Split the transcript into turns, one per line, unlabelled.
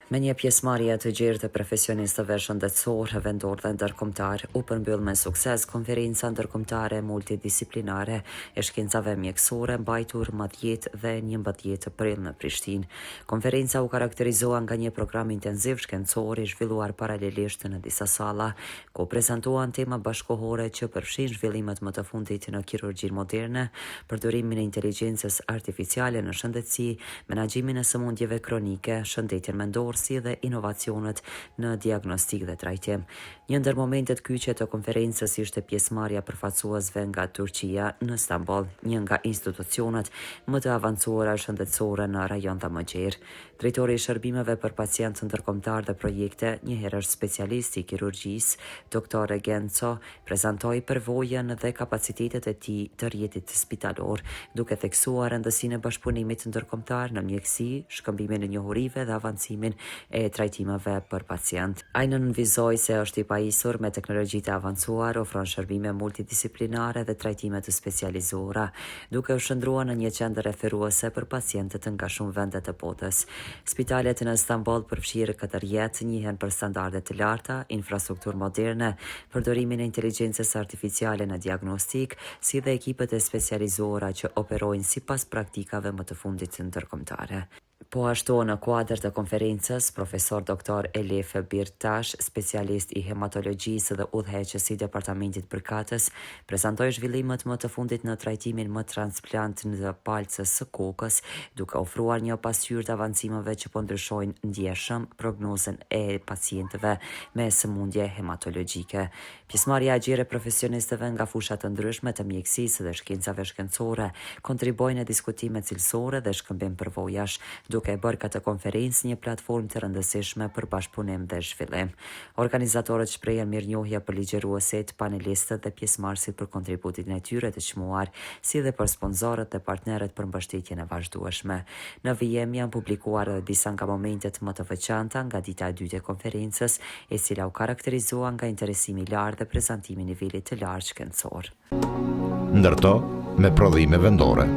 Me një pjesëmarrje të gjerë të profesionistëve shëndetësorë, vendorë dhe ndërkombëtarë, u përmbyll me sukses Konferenca Ndërkombëtare Multidisiplinare e Shkencave Mjekësore mbajtur më 10 dhe 11 prill në Prishtinë. Konferenca u karakterizua nga një program intensiv shkencor i zhvilluar paralelisht në disa salla, ku u prezantuan tema bashkëkohore që përfshijnë zhvillimet më të fundit në kirurgjinë moderne, përdorimin e inteligjencës artificiale në shëndetësi, menaxhimin e sëmundjeve kronike, shëndetin mendor si dhe inovacionet në diagnostikë dhe trajtim. Një ndër momentet kyçe të konferencës ishte pjesëmarrja e përfaqësuesve nga Turqia në Stamboll, një nga institucionet më të avancuara shëndetësore në rajon dhe më gjerë. Drejtori i Shërbimeve për Pacientë Ndërkombëtarë dhe Projekte, njëherësh specialist i kirurgjisë, Doktor Genco, prezantoi përvojën dhe kapacitetet e tij të rrjetit spitalor, duke theksuar rëndësinë e bashkëpunimit ndërkombëtar në mjekësi, shkëmbimin e njohurive dhe avancimin e trajtimeve për pacientë. Ai nënvizoi se është i pajisur me teknologji të avancuar, ofron shërbime multidisiplinare dhe trajtime të specializuara, duke u shndërruar në një qendër referuese për pacientët nga shumë vende të botës. Spitalet në Stamboll, përfshirë këtë rrjet, njihen për standarde të larta, infrastrukturë moderne, përdorimin e inteligjencës artificiale në diagnostikë, si dhe ekipet e specializuara që operojnë sipas praktikave më të fundit ndërkombëtare. Po ashtu, në kuadër të konferencës, Profesor Doktor Elif Birtash, specialist i hematologjisë dhe udhëheqës i departamentit përkatës, prezantoi zhvillimet më të fundit në trajtimin me transplant të palcës së kokës, duke ofruar një pasqyrë të avancimeve që po ndryshojnë ndjeshëm prognozën e pacientëve me sëmundje hematologjike. Pjesëmarrja e gjerë e profesionistëve nga fusha të ndryshme të mjekësisë dhe shkencave shkencore kontribuoi në diskutime cilësore dhe shkëmbim përvojash, duke e bërë këtë konferencë një platformë të rëndësishme për bashkëpunim dhe zhvillim. Organizatorët shprehën mirënjohje për ligjëruesit, panelistët dhe pjesëmarrësit për kontributin e tyre të çmuar, si dhe për sponsorët dhe partnerët për mbështetjen e vazhdueshme. Në vijim janë publikuar edhe disa nga momentet më të veçanta nga dita e dytë e konferencës, e cila u karakterizua nga interesimi i lartë dhe prezantimi i nivelit të lartë shkencor.
Ndërto me prodhime vendore.